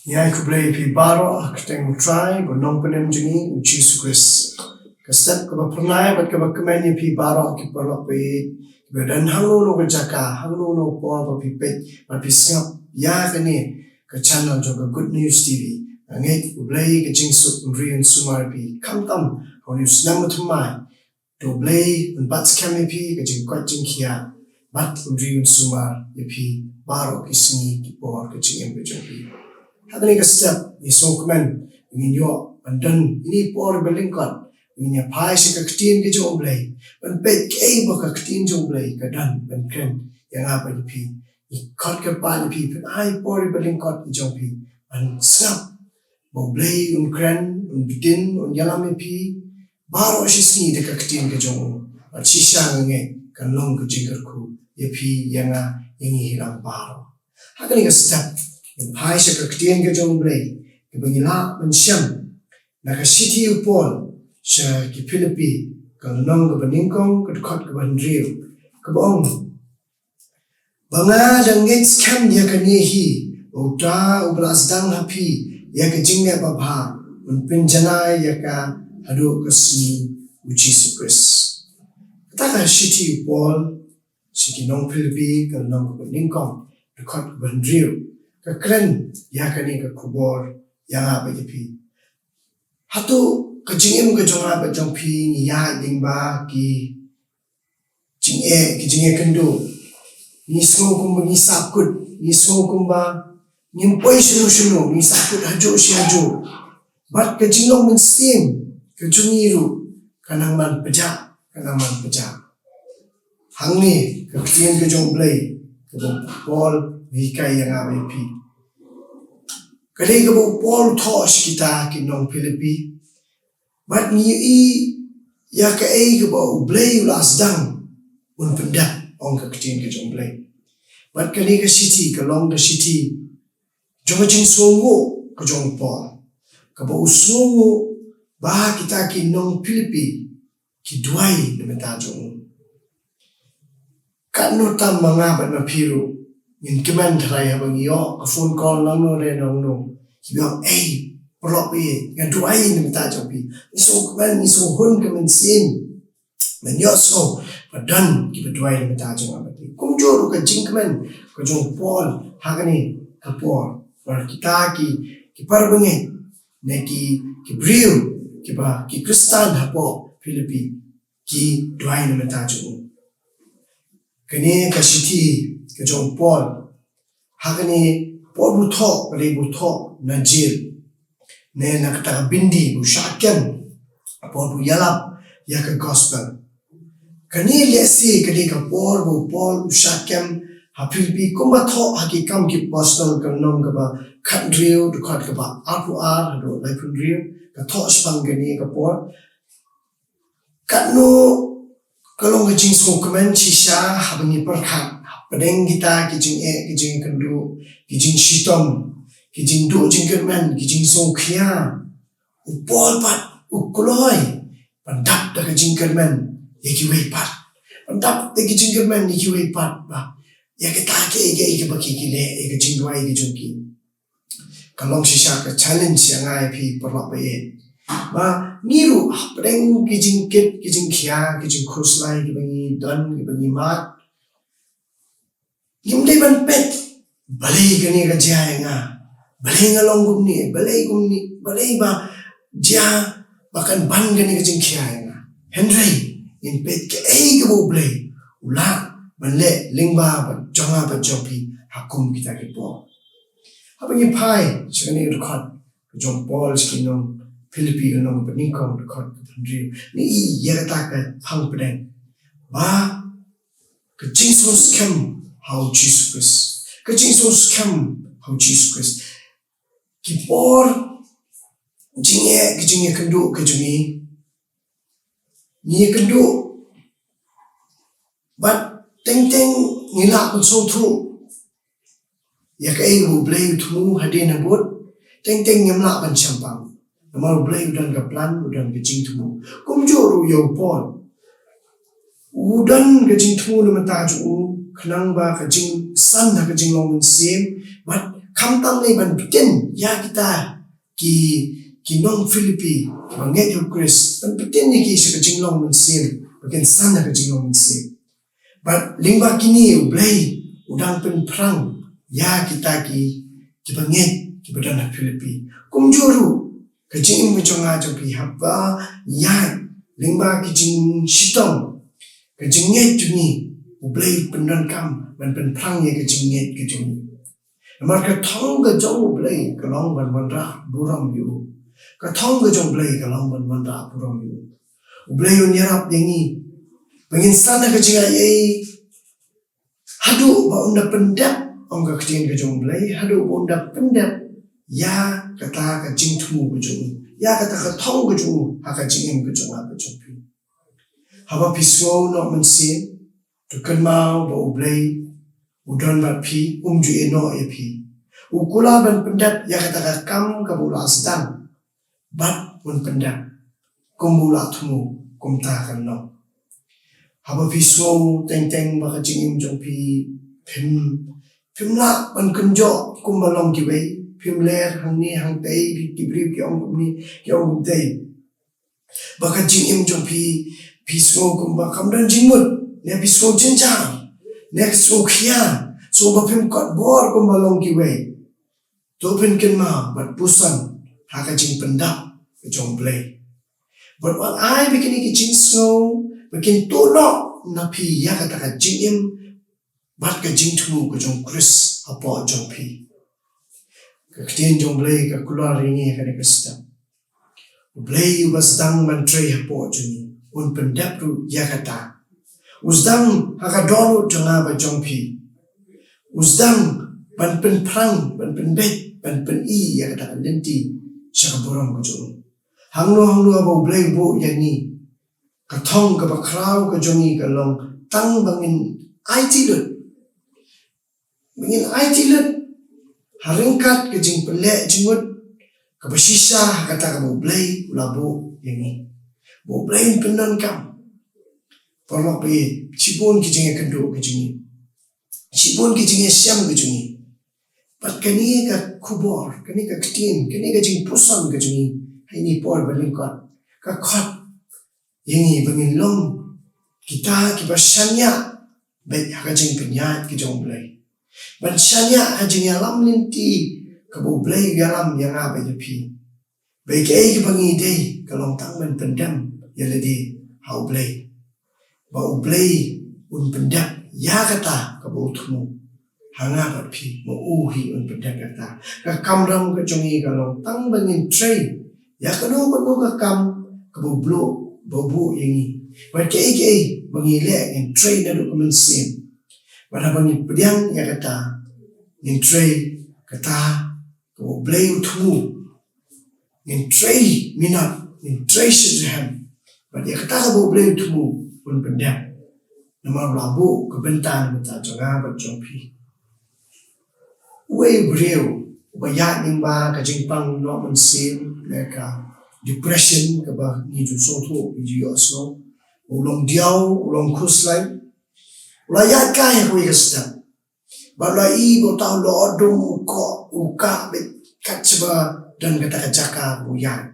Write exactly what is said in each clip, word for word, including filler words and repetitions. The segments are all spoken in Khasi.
Ngi ai khublei ïa phi baroh ha ka kyrteng u Trai bad u nongpynim jong ngi u Jisu Khrist. Ka step kaba phyrnai bad kaba kmen ïa phi baroh ki paralok baieit, ba don hangno hangno ka jaka, hangno hangno por ba phi peit bad phi sngap ïa kane ka channel jong ka Good News T V. Nga ngeit U Blei ka jingsuk un ri un sumar ïa phi, khamtam ha une u snem ba thymmai. To U Blei un bat skhem ïa phi ka jingkoit jingkhiah, bad un ri un sumar ïa phi baroh ki sngi ki por ka jingim ka jong phi. Ha kane ka step ngi sngewkmen ngin ïoh ban don ïa kine ki por ba lyngkot, ngin ïa phai sha ka ktien ka jong U Blei, ban peit kaei ba ka ktien jong U Blei ka don ban kren ïa nga bad ïa phi. Ngi khot kyrpad ïa phi, pynai por ba lyngkot ka jong phi ban sngap ba U Blei un kren, un btin, un ïalam ïa phi baroh shi sngi da ka ktien ka jong u. Bad shisha nga ngeit kan long ka jingkyrkhu ïa phi, ïa nga, ïa ngi hi lang baroh. Ha kane ka step ngin phai sha ka ktien ka jong U Blei kaba ngi lah ban shem na ka shithi u Paul sha ki Philippi, ka lynnong kaba nyngkong, ka dkhot kaba hynriew, kaba ong: Ba nga dang ngeit skhem ïa kane hi, ba uta uba la sdang ha phi ïa ka jingleh babha un pynjanai ïa ka haduh ka sngi U Jisu Khrist. Kata ka shithi u Paul sha ki nong Philippi, ka lynnong kaba nyngkong, dkhot kaba hynriew, ka kren ïa kane ka khubor ïa nga bad ïa phi. Hato ka jingim ka jong nga bad jong phi ngi ïaid lyngba ki jingeh, ki jingeh kynduh? Ngi sngew kumba ngi sahkut, ngi sngew kumba ngim poi shano shano, ngi sahkut hajuh shi hajuh. Bad ka jinglong mynsiem ka jong ngi ruh ka nang man pjah, ka nang man pjah. Hangne ka ktien ka jong U Blei kaba u Paul u hikai ïa nga bad ïa phi, ka dei kaba u Paul u thoh sha kita ki nong Philippi. Bad ngi ïohi ïa kaei kaba U Blei u la sdang un pyndep, ong ka ktien ka jong U Blei. Bad kane ka shithi ka long ka shithi jong ka jingsngewnguh ka jong u Paul, kaba u sngewnguh ba kita ki nong Philippi ki duwai na bynta jong u. Katno tam ma nga bad ma phi ruh ngin kmen tharai haba ngi ïoh ka phone call nangno re nangno, kiba ong, ei, paralok, ei, nga duwai na bynta jong phi. Ngi sngewkmen, ngi sngewhun ka mynsiem ban ïohsngew ba don kiba duwai na bynta jong nga bad phi. Kumjuh ruh ka jingkmen ka jong u Paul ha kane ka por, ba kita ki, ki para bangeit ne ki, ki briew kiba ki Khristan hapoh Philippi ki duwai na bynta jong u. Kane ka shithi ka jong u Paul, ha kane por ba u thoh, ka dei ba u thoh na jel, ne na kata ka byndi ba u shah kem, por ba u ïalap ïa ka gospel. Kane lehse ka dei ka por ba u Paul u shah kem ha Philippi, kumba thoh ha Ki Kam ki Apostol ka lynnong kaba khathynriew, dkhot kaba arphew ar haduh laiphew hynriew, ka thoh shaphang kane ka por. Katno ka long ka jingsngewkmen shisha haba ngi pyrkhat hapdeng kita ki jingeh, ki jingkynduh, ki jingshitom, ki jingduh jingkyrmen, ki jingsngewkhia. U Paul pat u kloi ban dap da ka jingkyrmen ïa kiwei pat, ban dap da ki jingkyrmen ïa kiwei pat, ba ïa kita kiei kiei kiba ki, ki leh, ïa ka jingduwai ka jong ki. Ka long shisha ka challenge ïa nga ïa phi paralok baieit, ba ngi ruh hapdeng ki jingkit, ki jingkhia, ki jingkhuslai kiba ngi don, kiba ngi mad, ngim dei ban peit balei kane ka jia ïa nga, balei nga long kumne, balei kumne, balei ba jia ba kan ban kane ka jingkhia ïa nga. Hynrei ngin peit kaei kaba U Blei u lah ban leh lyngba bad jong nga bad jong phi ha kum kita ki por. Haba ngi phai sha kane ka dkhot ka jong u Paul sha ki nong Philippi, ka lynnong ba nyngkong, dkhot kaba hynriew, ngi i ïa kata ka phang pdeng, ba ka jingsngewskhem ha u Jisu Khrist, ka jingsngewskhem ha u Jisu Khrist. Ki por jingeh, ki jingeh kynduh ka jong ngi, ngi ïakynduh bad teng teng ngi lah ban sngewthuh ïa kaei ba U Blei u thmu hadien habud, teng teng ngim lah ban shemphang. Namar U Blei u don ka plan, u don ka jingthmu. Kumjuh ruh ïa u Paul, u don ka jingthmu na bynta jong u, khnang ba ka jingsan ha ka jinglong mynsiem bad khamtam ne ban btin ïa kita ki, ki nong Philippi kiba ngeit ïa u Khrist, ban btin ïa ki sha ka jinglong mynsiem, ba kin san ha ka jinglong mynsiem. Bad lyngba kine u Blei u dang pynphrang ïa kita ki, kiba ngeit, kiba don ha Philippi. Kumjuh ruh ka jingim ka jong nga jong phi, haba ïa lyngba ki jingshitom, ka jingngeit jong ngi, u Blei u pyndonkam ban pynphrang ïa ka jingngeit ka jong ngi. Namar ka thong ka jong u Blei ka long ban wanrah burom ïa u. Ka thong ka jong u Blei ka long ban wanrah burom ïa u. U Blei un ïarap ïa ngi ba ngin san ha ka jingaiei, haduh ba un da pyndep, ong ka ktien ka jong u Blei, haduh ba un da pyndep ïa kata ka jingthmu ka jong u, ïa kata ka thong ka jong u ha ka jingim ka jong nga ka jong phi. Haba phi sngew noh mynsiem, to kynmaw ba u Blei u don bad phi, um ju ïeh noh ïa phi. U kular ban pyndep ïa kata ka kam kaba u la sdang, bad un pyndep kumba u la thmu, kumta kan long. Haba phi sngew teng teng ba ka jingim jong phi phim, phim lah ban kynjoh kumba long kiwei, phim ler hangne hangtei, ki briew ki ong kumne, ki ong kumtei, ba ka jingim jong phi, phi sngew kumba kam don jingmut, ne phi sngew jynjar, ne phi sngew khia, sngew ba phim kot bor kumba long kiwei. To phin kynmaw bad puson ha ka jingpyndap ka jong u Blei. Bad wat ai ba kine ki jingsngew ba kin tuh noh na phi ïa kata ka jingim bad ka jingthmu ka jong u Khrist hapoh jong phi. Ka ktien jong u Blei ka kular ïa ngi ha kane ka step. U Blei uba sdang ban trei hapoh jong ngi, un pyndep ruh ïa kata. U sdang ha ka dohnud jong nga bad jong phi. U sdang ban pynphrang, ban pynbeit, ban pyni ïa kata ka lynti sha ka burom ka jong u. Hangno hangno ba u Blei u buh ïa ngi, ka thong kaba khraw ka jong ngi ka long tang ba ngin aiti lut. Ba ngin aiti lut ha ryngkat ka jingpynleh jingmut kaba shisha ha kata kaba u Blei u la buh ïa ngi. Ba u Blei un pyndonkam. Paralok ba ïeit, shibun ki jingïakynduh ka jong ngi, shibun ki jingïashem ka jong ngi. Bad kane ka khubor, kane ka ktien, kane ka jingpuson ka jong ngi ha ine i por ba lyngkot, ka khot ïa ngi ba ngin long kita kiba shaniah beit ha ka jingpynïaid ka jong u Blei. Ban shaniah ha jingïalam lynti kaba u Blei u ïalam ïa nga bad ïa phi. Ba ïa kaei kaba ngi dei ka long tang ban pyndem ïa lade ha u Blei. Ba u Blei un pyndep ïa kata kaba u thmu ha nga bad phi, ba u hi un pyndep ïa kata. Ka kamram ka jong ngi ka long tang ba ngin trei ïa kano kano ka kam kaba u buh, ba u buh ïa ngi. Bad kaei kaei ba ngi leh, ngin trei naduh ka mynsiem. Bad haba ngi pdiang ïa kata, ngin trei kata kaba u Blei u thmu. Ngin trei minot, ngin trei shitrhem. Bad ïa kata kaba u Blei u thmu un pyndep. Namar u la buh ka bynta na ka bynta jong nga bad jong phi. Uwei u briew uba ïaid lyngba ka jingpang noh mynsiem, ne ka depression kaba ngi ju sngewthuh, ngi ju ïohsngew. U long diaw, u long khuslai. U la ïaid kai ha kawei ka step. Bad u la ïohi ba uta u lyoh dum, u koh, u kah beit kat shaba don kata ka jaka ba u ïaid.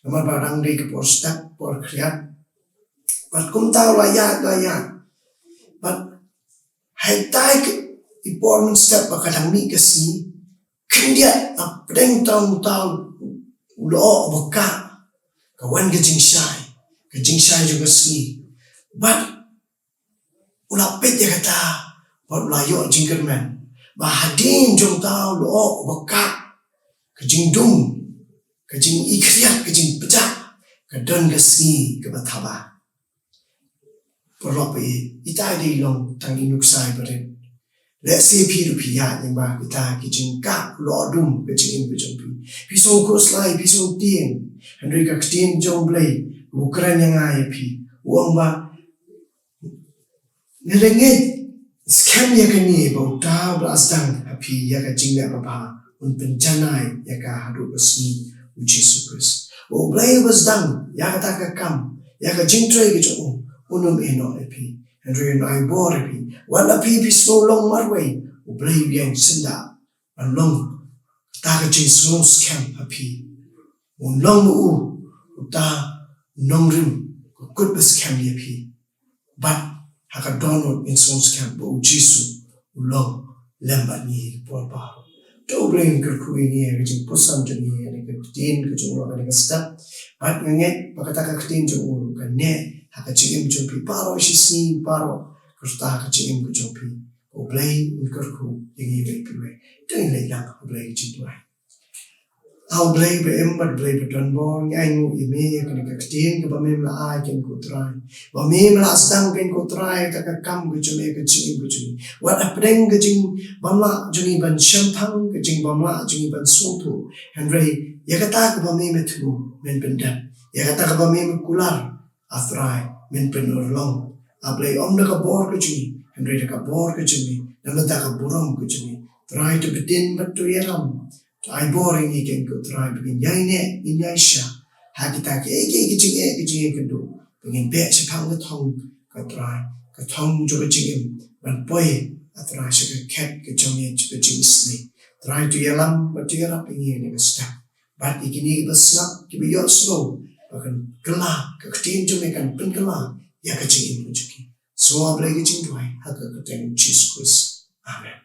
Namar ba dang dei ka por step, por khriat. Bad kumta u la ïaid, la ïaid. Bad ha ita i por mynstep ba ka dang mih ka sngi, khyndiat na pdeng uta u lyoh ba kah, ka wan ka jingshai, ka jingshai jong ka sngi. Bad u la peit ïa kata, bad u la ïoh jingkyrmen ba hadien jong uta u lyoh ba kah, ka jingdum, ka jingikhriat, ka jingpjah, ka don ka sngi kaba thaba. Paralok ba ïeit, ita i dei long tang i nuksa iba rit. Lehse phi ruh phi ïaid lyngba kita ki jingkah lyoh dum ka jingim ka jong phi. Phi sngew khuslai, phi sngew tieng. Hynrei ka ktien jong u Blei u kren ïa nga ïa phi, u ong ba ngi dang ngeit skhem ïa kane, ba uta uba la sdang ha phi ïa ka jingleh babha un pynjanai ïa ka haduh ka sngi u Jisu Khrist. Ba u Blei uba sdang ïa kata ka kam, ïa ka jingtrei ka jong u, un ym ïehnoh ïa phi. Hynrei un ai bor ïa phi. Wat la phi phi sngew long marwei, u Blei u ïeng syndah ban long kata ka jingsngewskhem ha phi. Un long ma u uta u nongrim ka kut ba skhem ïa phi. Bad ha ka dohnud ngin sngewskhem ba u Jisu u long lem bad ngi ha ka por baroh. To U Blei un kyrkhu ïa ngi ha ka jingpuson jong ngi ha kane ka ktien ka jong u ha kane ka step. Bad nga ngeit ba kata ka ktien jong u kan neh ha ka jingim jong phi baroh shisngi baroh ka rta ha ka jingim ka jong phi. U Blei un kyrkhu ïa ngi iwei pa iwei. To ngin leit lang ha U Blei ha ka jingduwai. A U Blei ba im bad Blei ba donbor, ngi ainguh ïa me ïa kane ka ktien kaba me la ai kein ko Trai. Ba me la sdang kein ko Trai ïa ka kam ka jong me, ka jingim ka jong me. Wat hapdeng ka jingbymlah jong ngi ban shemphang, ka jingbymlah jong ngi ban sngewthuh. Hynrei ïa kata kaba me me thmu men pyndep. Ïa kata kaba me me kular, A Trai, men pynurlong. A Blei, ym da ka bor ka jong ngi, hynrei da ka bor ka jong me, na ka bynta ka burom ka jong me. Trai, to btin bad to ïalam. To ai bor ïa ngi kein ko Trai, ba ngin ïaineh, ngin ïaishah ha kita kiei kiei ki jingeh, ki jingeh kynduh. Ba ngin beh shaphang ka thong, ko Trai, ka thong jong ka jingim, ban poi, A Trai, sha ka khet ka jong me, sha ka jingisynei. Trai, to ïalam bad to ïarap ïa ngi ha kane ka step. Bad ïa kine kiba sngap, kiba ïohsngew, ba kan kylla, ka ktien jong me kan pynkylla ïa ka jingim ka jong ki. Sngew, A Blei, ka jingduwai ha ka kyrteng Jisu Khrist. Amen.